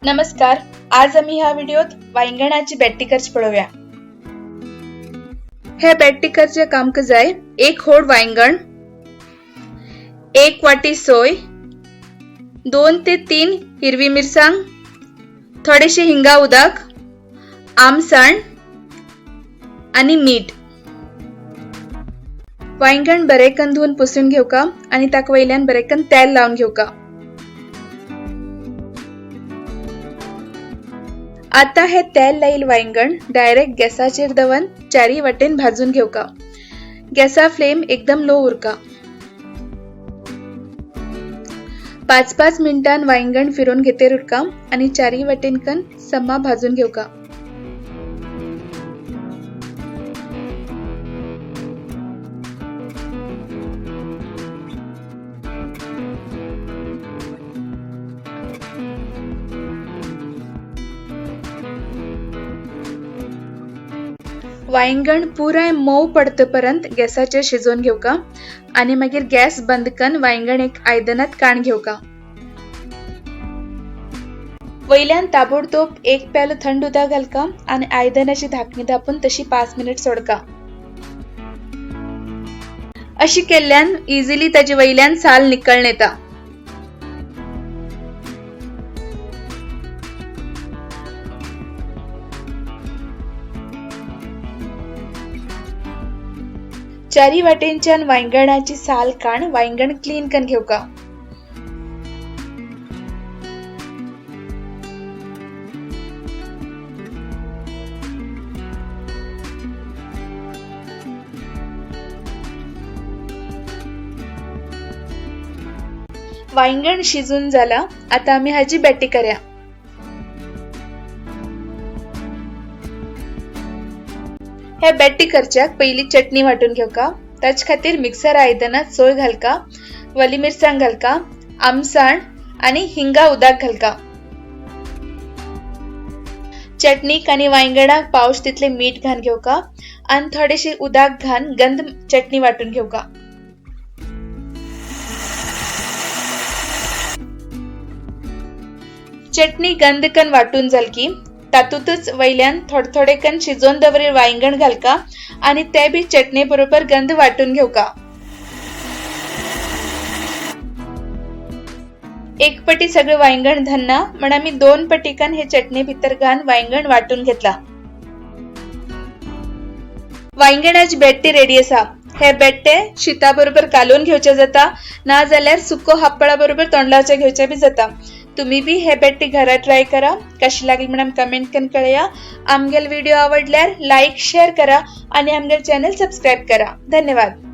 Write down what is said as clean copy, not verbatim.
नमस्कार, आज आमी ह्या व्हिडिओत वांयगणाची बेट्टी करची पळोवया। हे बेट्टी करचे काम जाय एक होड वांयगण, एक वाटी सोय, 2 ते 3 हिरवी मिरसांग, थोडेशे हिंगा उदक, आमसण आणि मीठ। वांयगण बरेकन धुवन पुसून घेवका आणि ताका वयल्यान बरेकन तेल लावन घेवका। आता हे तेल लाईल वांयगण डायरेक्ट गॅसाचेर दवन चारी वाटेन भाजून घेवका। गॅसा फ्लेम एकदम लो उरका। 5-5 मिनिटां वांयगण फिरोवन घेतेर उरका आणि चारी वाटेन कन सम्मा भाजून घेवका। वांयगण पुराय मोव पडतपर्यंत गॅसाचेर शिजोवन घेवका आणि मागीर गॅस बंद करून वांयगण एक आयदनात काण घेवका। वयल्यान ताबडतोब एक प्यालो थंड उदक घालका आणि आयदनाची धाकणी धापून तशी 5 मिनिट सोडका। अशी केल्ल्यान इझिली ताजे वयल्यान साल निकळून येता। चारी वाटेंच्यान वांयगणाची साल काण वांयगण क्लीन करून घेवका। वांयगण शिजून झाला, आता आमी हाजी बेट्टी करया। हे बेट्टी करच्याक पयली चटणी वाटून घेवका। ताचे खातीर मिक्सर आयदनात सोय घालका, वली मिरसांग घालका, आमसाण आनी हिंगा उदक घालका। चटणीक आनी वांयगणाक पावस तितले मीठ घालून घेवका आनी थोडेशे उदक घालून गंध चटणी वाटून घेवका। चटणी गंध कन वाटून जाल की तातूंतच वयल्यान थोडे थोडे कन शिजोवन दवरिल्लें वांयगण घालका आनी ते बी चटणे बरोबर गंध वाटून घेवका। एक पटी सगळें वांयगण धन्ना म्हण आमी 2 पटीकन हे चटणे भितर घालून वांयगण वाटून घेतला। वांयगणाची बेट्टी रेडी आसा। हे बेट्टे शिता बरोबर कालोवन घेवचे जाता, ना जाल्यार सुको हापळा बरोबर तोंडलाचे घेवचे बी जाता। तुम्ही बी हे बेट्टी घरा ट्राय करा। कशी लागली म्हणून कमेंट करून कळया। आमगेल व्हिडिओ आवडल्यार लाईक शेअर करा आणि आमगेल चॅनल सबस्क्राईब करा। धन्यवाद।